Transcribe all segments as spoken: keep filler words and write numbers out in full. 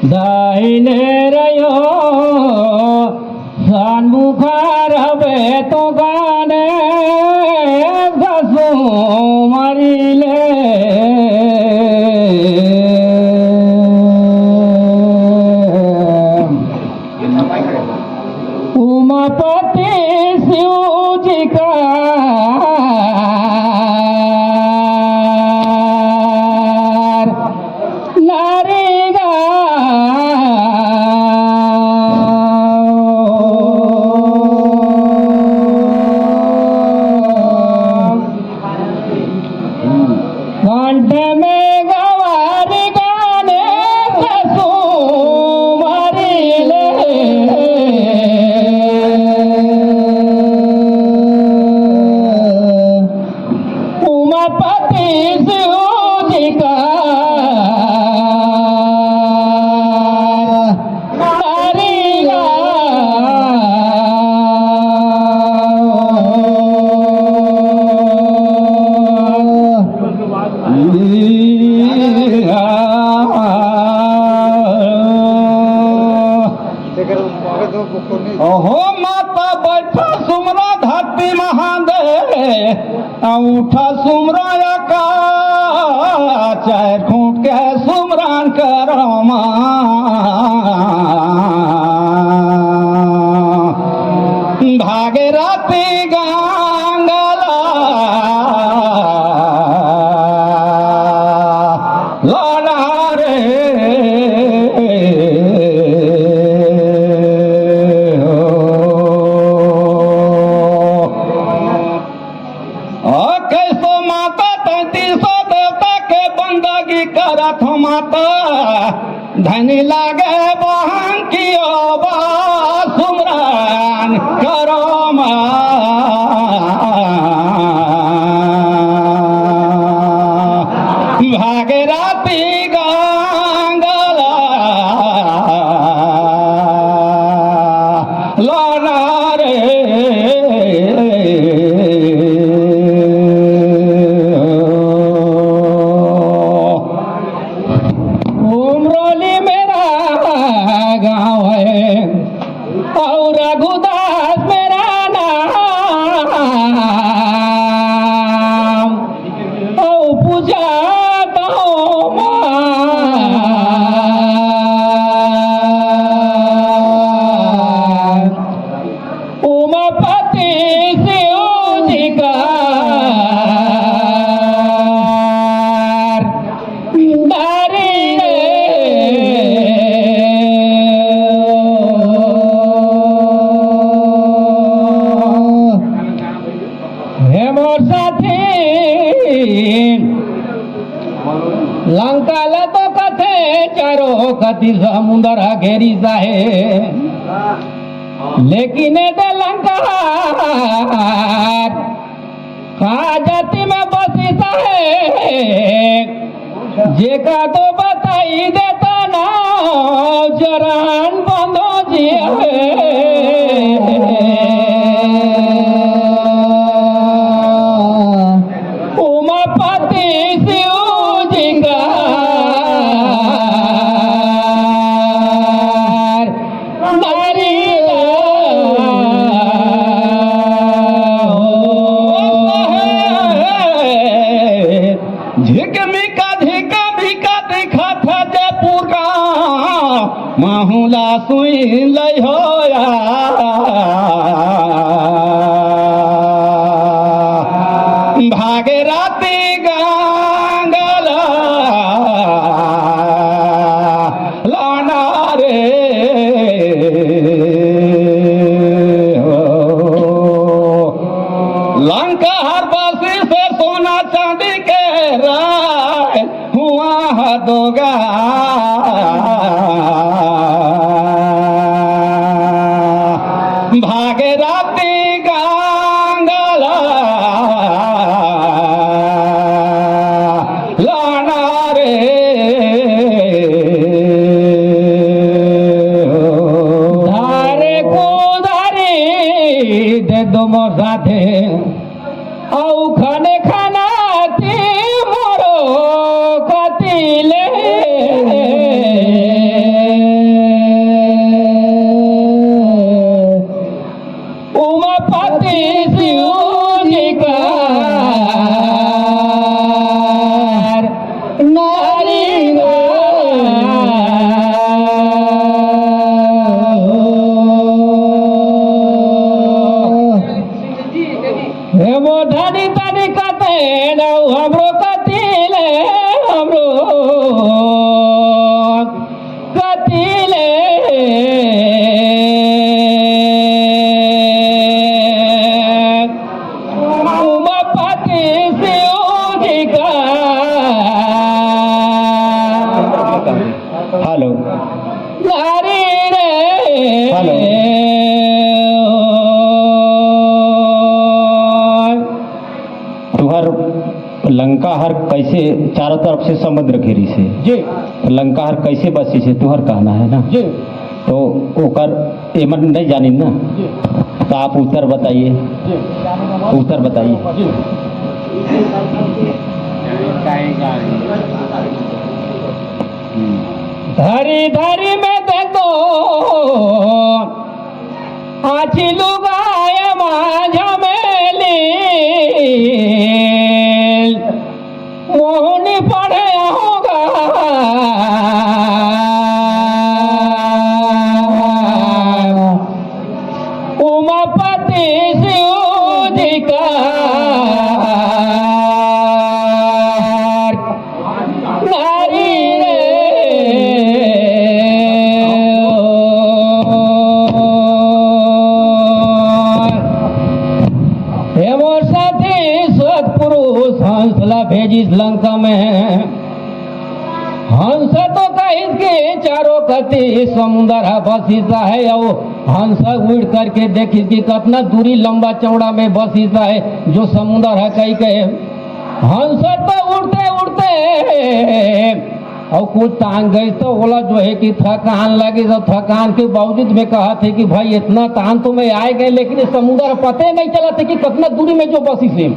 दाहिने रह्यो, सानमुखा रहबे तो गाने ससु मरी ले। उमापति शिव जी का नारी गा। कंठ में गवार गाने ससु मरी ले। उमापति शिव जी का नारी गा। ओहो माता बैठा सुमरा धरती महादेव, उठा सुमरा आकाश, चार खूंट के सुमरन करो माँ। भागीरथी गंगा ला लड़ा रे हो। ओ कैसो माता तैंतीसो देवता के बंदगी करत हो माता, धनी लागे बहन की आवाज सुमरन करो माँ। भागीरथी गंगा ला लड़ा रे। उमरोली मेरा गाँव है और रघुदास मेरा नाम। ओ पूजा तो माँ उमापति शिव जी का नारी रे। हे मोर साथी, लंका ल तो कथे चारो कति समुंदर घेरिस आहे, लेकिन ए दे लंका हर का जाति में बसिस आहे, जेका तो बताई देता ना चरण बंदो जी हे। उमापति शिव जी का नारी हो। झिकमिका झिकमिका दिखत हे जयपुर का, माहुला सुई लई होया। भागीरथी गंगा ला लड़ा रे। लंका हर बसिस हे सोना चांदी के राय, हुआ ह दोगा। भागीरथी गंगा ला लड़ा रे। धारे को धारे दे दो मोर साथे। अउ खने खाना ती मोरो कति ले कति ले उमापति शिव जी का। हेलो। नारी रे। हेलो। तुहर लंका हर कैसे चारों तरफ से समुद्र घिरी से? जी। तो लंका हर कैसे बसी से, तुहर कहना है ना? जी। तो ओकर एमन नहीं जानी ना? जी। तो आप उत्तर बताइए। जी। उत्तर बताइए। जी। धरी धरी में देखो आछी लुगाय माझा मेली, मोहनी पड़े होगा। उमापति शिव जी का नारी रे। हे मोर साथी सतपुरुष हंस ला भेजिस लंका में। हंस तो कहिस के चारों कति समुंदर ह बसिस हे, अउ हंस उड़ करके देखिस कि कतना दूरी लंबा चौड़ा में बसिस हे, जो समुंदर ह कहि के। हंस तो उड़ते उड़ते अउ कुछ तान गइस तो ओला जो है कि थकान लगिस, तो थकान के बावजूद में कहत हे कि भाई इतना तान तो मैं आए गए, लेकिन ये समुंदर पते नहीं चलत हे कि कतना दूरी में जो बसिस हे।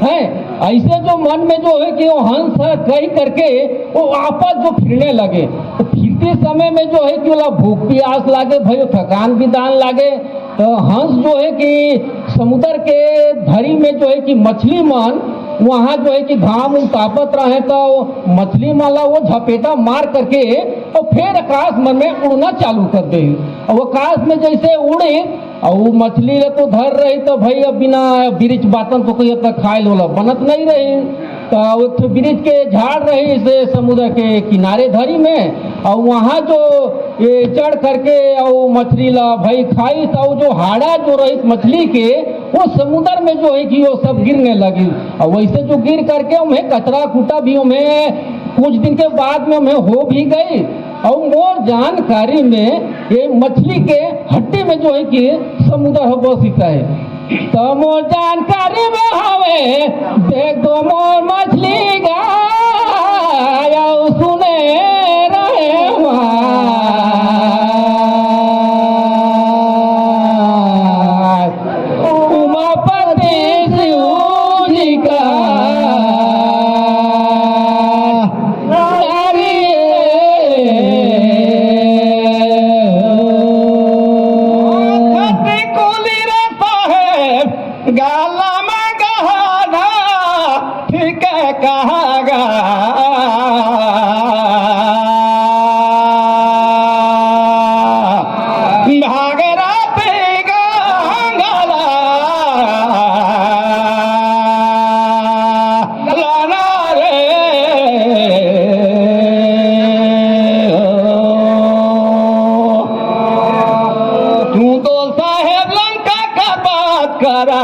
हैं? ऐसे जो मन में जो है कि वो हंस ह कहि करके वो वापस जो फिरने लगे, तो फिरते समय में जो है कि ओला भूख पियास लागे, भाई वो थकान भी तान लागे, तो हंस जो है कि समुद्र के धरी में जो है कि मछली मन वहाँ जो है कि घाम उम तापत रहे, तो मछली मन ला वो झपेटा मार करके और फिर आकाश मन में उड़ना चालू कर दे। और वो आकाश में जैसे उड़े, और वो मछली ला तो धर रही, तो भाई अब बिना बिरिच बातन तो कोई अब तक खाए लोला बनत नहीं रही। तो वो तो बिरिच के झाड़ रही से समुद्र के किनारे धरी में, और वहाँ जो ये चढ़ करके और मछली ला भाई खाई, तो जो हाड़ा जो रही मछली के, वो समुद्र में जो है कि वो सब गिरने लगी। और वैसे जो गिर करके उन्हें कचरा कूटा भी उन्हें कुछ दिन के बाद में उन्हें हो भी गई। और मोर जानकारी में ये मछली के हड्डी में जो है कि समुद्र हो बसित है। तो मोर जानकारी में हवे, देख दो मोर मछली गाय, अउ सुने रहे माय। उमापति शिव जी का नारी। खत कुली रे साहेब, गाला में गहना, ठीक कहा गा। भागरथी गंगला लाना रे। तू तो साहेब लंका का बात करा,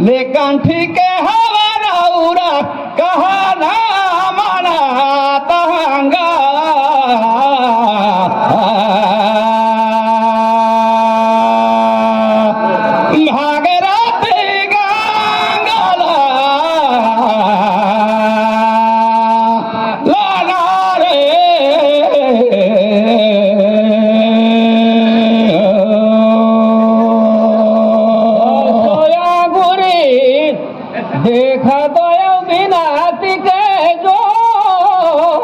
लेकिन ठीक है हवा रउरा कहना मनात हंगा। भागरथी गंगला लाना रे। सोया गुरी देखा तो बिनाती के जोड़।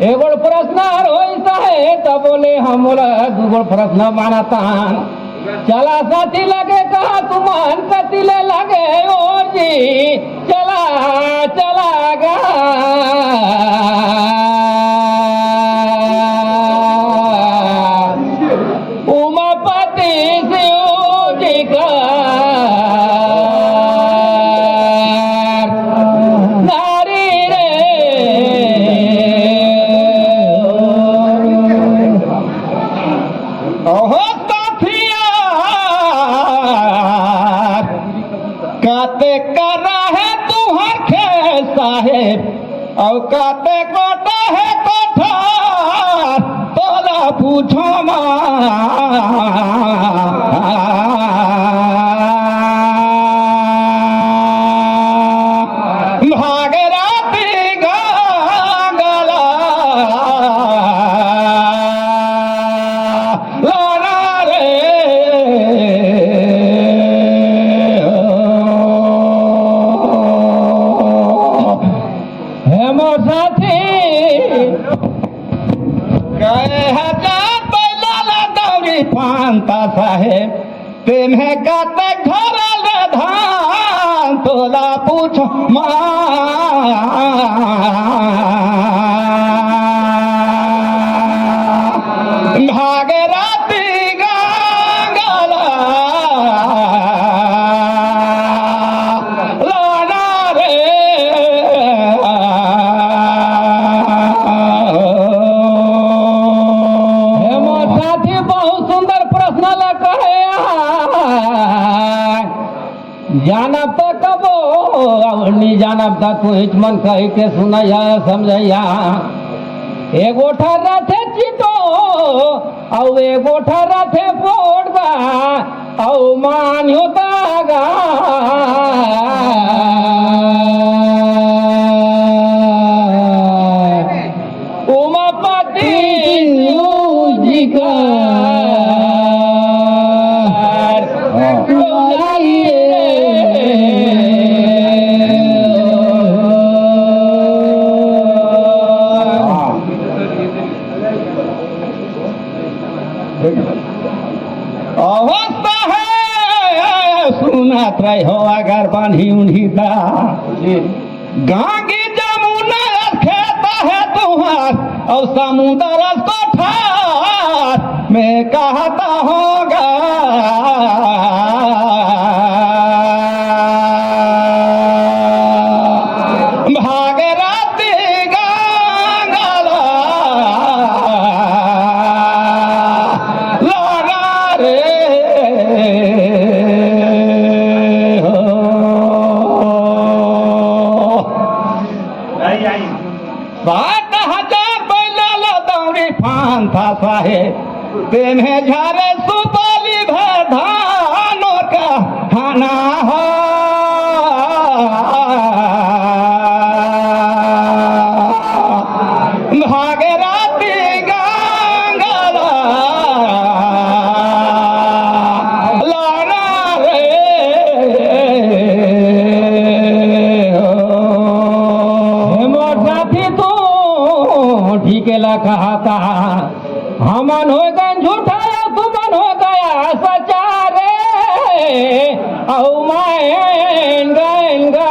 एगोड़ प्रश्न होइस हे, त बोले हमला दुगोड़ प्रश्न मानतान। चला साथी लगे कहा तुमन कति ले लगे ओ जी, चला, चला गा। उमापति शिव जी का नारी रे। कते कोटा हे कोठार, तोला पूछो मा। भागरथी गांगला लाना रे। हे मोर साथी, कहे हजार बैला ला दौरी पांता साहेब, तेम्हे कते घरल रे धान तोला पूछ मा। भागरथी गांगला लाना रे। हे मोर साथी, बहुत सुंदर प्रश्न ला कहे आय। जानब त कबो, अउ नी जानब त तुहिच मन कहि के सुनइया, समझइया। एगो ठा रथे चिटो, अउ एगो ठा रथे पोटगा, अउ मान्यो तागा। उमापति शिव जी का हाँ। अवस्था है, सुनत रहो अगर बान्ही उन्ही दा। गांगी जमुना खेत है तुहार, अउ समुंदर कोठार में कहता होगा। भागरथी गांगला लाना रे हो। सात हजार बैला ला दौरी पांता साहेब, तेम्हे झारे सुपाली भर धानो का खाना हा। भागरथी गांगला लाना रे हो। हे मोर साथी, तू ठीके ला कहता, हमन होय गन झूठा, तुमन होय गया सच्चा रे। अउ मैं गन गा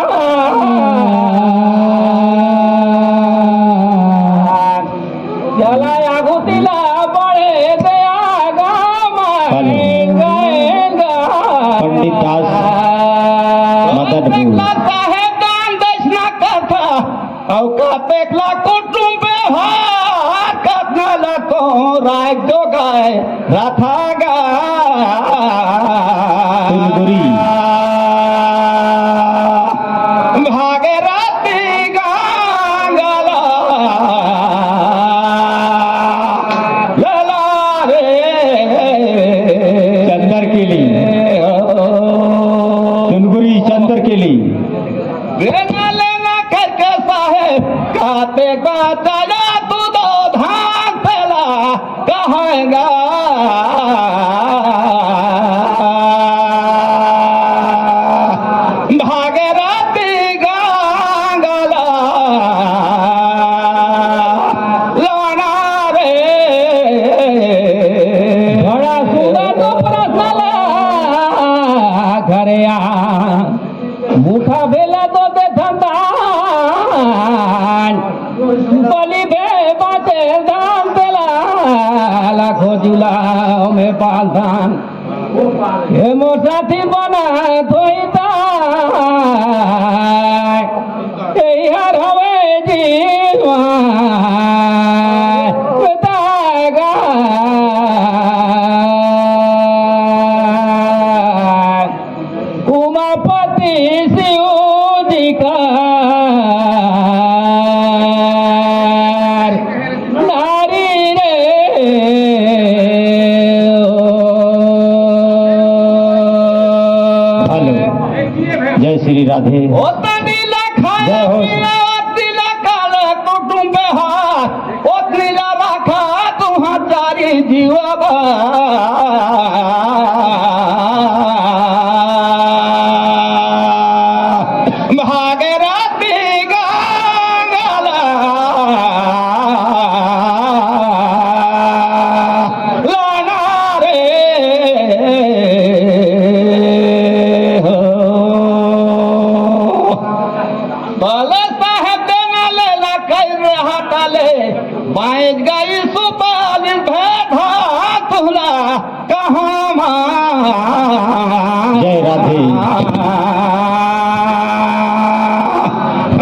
चला आगू तिला बढ़े दे आगा हेलो। मारेंगा। पंडित दास मदनपुर। साहेब दान दक्षिणा करता, अउ कतेक ला कुटुम व्यवहार, कतना ला तो राय दो गाय रथा गा। तुनगुरी। भागरथी गांगला लला रे। चंदर केली। तुनगुरी चंदर केली। देना लेना करके साहेब, काते का चला तू दो धान पेला। कहेंगा। भागरथी गांगला लाना रे। बड़ा सुंदर तो प्रश्न ला घरे आ। मुठा भेला तो दे धंधान, बलि भे बाटे धान तेला, लाखो जुलाओ में पाल धान। हे मोर साथी बना धोई ताय, यही हर हवे जीवा तागा। उमापति शिव जी का श्री राधे। ओतनी ला खाए जय हो। पिए, ओतनी ला काले कुटुंब हार, ओतनी ला रखा तुहा चारी जीवा बा। भागरथी गंगा ला लाना रे हो। भले साहेब देना लेला कई रहा ताले, बाइज गई सुपाल भेधा तुला कहाँ मा। जय राधे।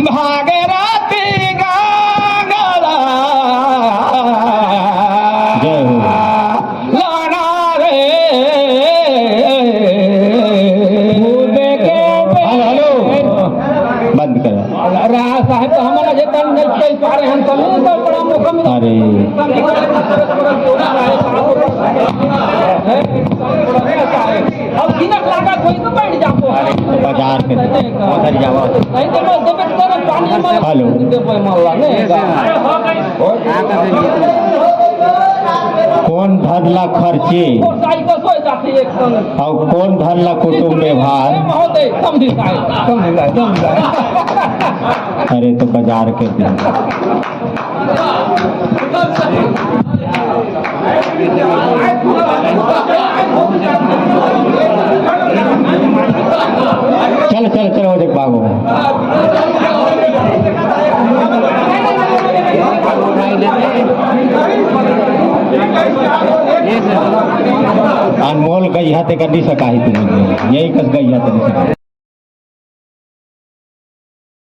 भागरथी गंगा ला जय हो। लाना रे। Hello, hello. बंद करो। राय साहब तो हमारा जे तन नहीं कह पा रहे हैं, हम तो बड़ा मौका मिला। अरे। अब किनक लागा कोई तो बैठ जाओ। बाजार में उधर जाओ। नहीं तो मैं देबे करो पानी में। हेलो। देबे मामला नहीं। कौन धन ला खर्चे? मोटरसाइकिल सो जाती है एक संग। अउ कौन धन ला कुटुंब व्यवहार? महोदय, समझी साहब, समझी साहब, समझी साहब। अरे तो बाजार के दिन। चल, चल, चल, वो देख बाबू। अनमोल गई हाथे कर नहीं सका ही तुम, यही कस गई हाथे नहीं सका।